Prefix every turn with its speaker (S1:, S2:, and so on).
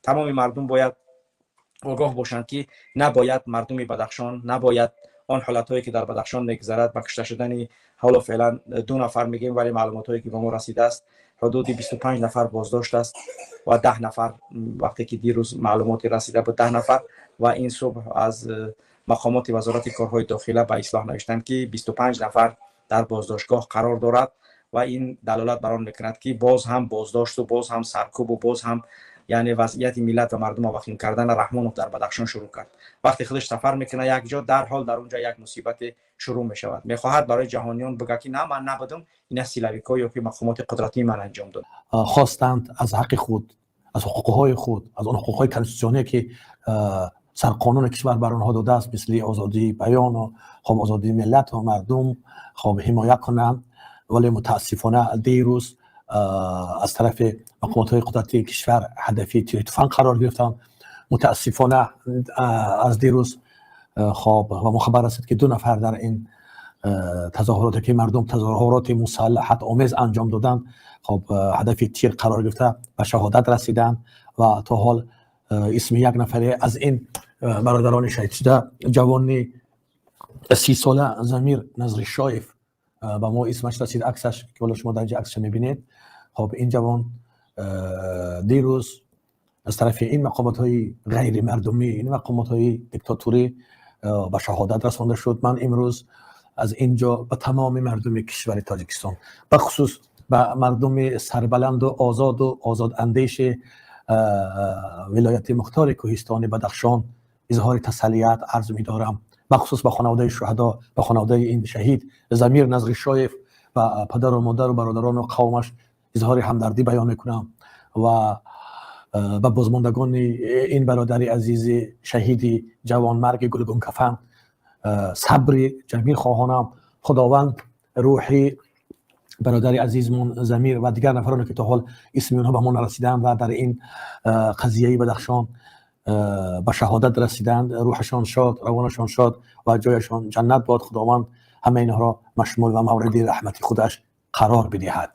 S1: Тамоми мардум бояд огоҳ бошанд, ки набояд мардуми Бадахшон, набояд он ҳолатҳое, ки дар Бадахшон мегузарад, ба кушта шудани ҳоло феълан 2 нафар мегӯем, вале маълумотҳое, ки ба мо расидааст, ҳудуди 25 нафар боздошт аст ва 10 нафар, вақте ки дирӯз маълумоте расида буд, 10 нафар, ва ин субҳ аз мақомоти Вазорати корҳои дохила ба ислоҳ навиштанд, ки 25 нафар дар боздоштгоҳ қарор дорад. Ва ин далолат бар он мекунад, ки боз ҳам боздошту боз ҳам саркӯбу боз ҳам, яъне, вазъияти миллат ва мардумро вахим кардан Раҳмонов дар Бадахшон шурӯъ кард. Вақте худаш сафар мекунад як ҷо, дарҳол дар он ҷо як мусибате шурӯъ мешавад. Мехоҳад барои ҷаҳониён бигӯяд, ки на ман набудам, ина силовик ҳо ё ки мақомоти қудратии ман анҷом дод.
S2: Хостанд аз ҳаққи худ, аз ҳуқуқҳои худ, аз он ҳуқуқҳои конститутсионие, ки сарқонуни кишвар бар онҳо додааст, мисли озодии баёну хоб, озодии миллату мардум, хоб, ҳимоя кунанд. Вале мутаассифона дирӯз аз тарафи мақомотҳои қудратии кишвар ҳадафи тири туфанг қарор гирифтанд. Мутаассифона аз дирӯз, хоб, ба мо хабар расид, ки 2 нафар дар ин тазоҳуроте, ки мардум тазоҳуроти мусаллаҳатомез анҷом доданд, хоб, ҳадафи тир қарор гирифта, ба шаҳодат расиданд. Ва то ҳол исми як нафаре аз ин бародарони шаҳидшуда, ҷавони 30сола Замир Назришоев, ба мо исмаш расид, аксаш, ки ҳоло шумо дар инҷа аксаша мебинед. Хоб, ин ҷавон дирӯз аз тарафи ин мақомотҳои ғайримардумӣ, ин мақомотҳои диктатурӣ ба шаҳодат расонда шуд. Ман имрӯз аз ин ҷо ба тамоми мардуми кишвари Тоҷикистон, бахусус ба мардуми сарбаланду озоду озодандеши вилояти мухтори кӯҳистони Бадахшон изҳори тасаллият арз медорам, бахусус ба хонаводаи шуҳадо, ба хонаводаи ин шаҳид Замир Назришоев ва падару модару бародарону қавмаш изҳори ҳамдардӣ баён мекунам ва ба бозмондагони ин бародари азизи шаҳиди ҷавонмарги гулгункафан сабри ҷамил хоҳонам. Худованд рӯҳи бародари азизмон Замир ва дигар нафароне, ки то ҳол исми онҳо ба мо нарасиданд ва дар ин қазияи Бадахшон ба шаҳодат расиданд, рӯҳашон шод, равонашон шод ва ҷояшон ҷаннат бод. Худованд ҳама инҳоро машмул ва мавриди раҳмати худаш қарор бидиҳад.